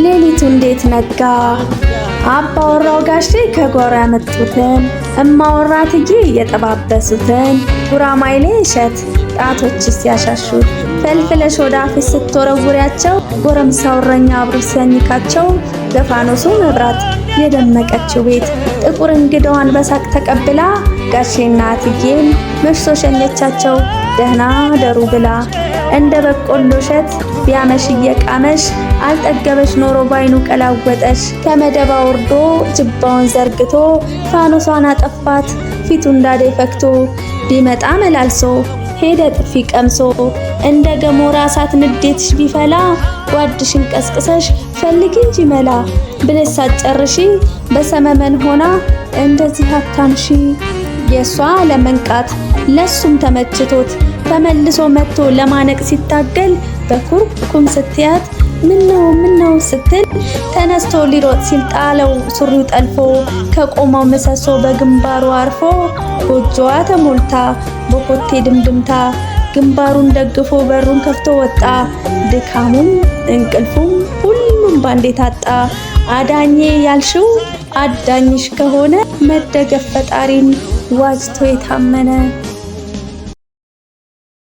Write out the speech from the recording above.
ሌሊቱ እንዴት ነጋ? አባወራው ጋሼ ከጓሮ ያመጡትን፣ እማወራ እትዬ የጠባበሱትን ጉራማይሌ እሸት ጣቶች ሲያሻሹት ፈልፍለሽ ወደ አፍሽ ስትወረውሪያቸው፣ ጎረምሳው እረኛ አብሮ ሲያኝካቸው፣ በፋኖሱ መብራት የደመቀችው ቤት ጥቁር እንግዳዋን በሳቅ ተቀብላ ጋሼና እትዬን መሽቶ ሸኘቻቸው ደህና ደሩ ብላ። እንደ በቆሎ እሸት ቢያመሽ እየቃመሽ አልጠገበሽ ኖሮ ባይኑ ቀላወጠሽ። ከመደብ አውርዶ ጅባውን ዘርግቶ ፋኖሷን አጠፋት ፊቱ እንዳደይ ፈክቶ። ቢመጣ መላልሶ ሄደ ጥፊ ቀምሶ። እንደ ገሞራ እሳት ንዴትሽ ቢፈላ ጓድሽን ቀስቅሰሽ ፈልጊ እንጂ መላ ብለሽ ሳትጨርሺ በሰመመን ሆና እንደዚህ አታምሺ። የሷ ለመንቃት ለሱም ተመችቶት ተመልሶ መጥቶ ለማነቅ ሲታገል በኩርኩም ስትያት ምነው ምነው ስትል ተነስቶ ሊሮጥ ሲል ጣለው ሱሪው ጠልፎ ከቆመው ምሰሶ በግንባሩ አርፎ። ጎጆዋ ተሞልታ በኮቴ ድምድምታ ግንባሩን ደግፎ በሩን ከፍቶ ወጣ። ድካሙም እንቅልፉም ሁሉም ባንዴ ታጣ። አዳኜ ያልሽው አዳኝሽ ከሆነ መደገፍ ፈጣሪን ዋጅቶ የታመነ።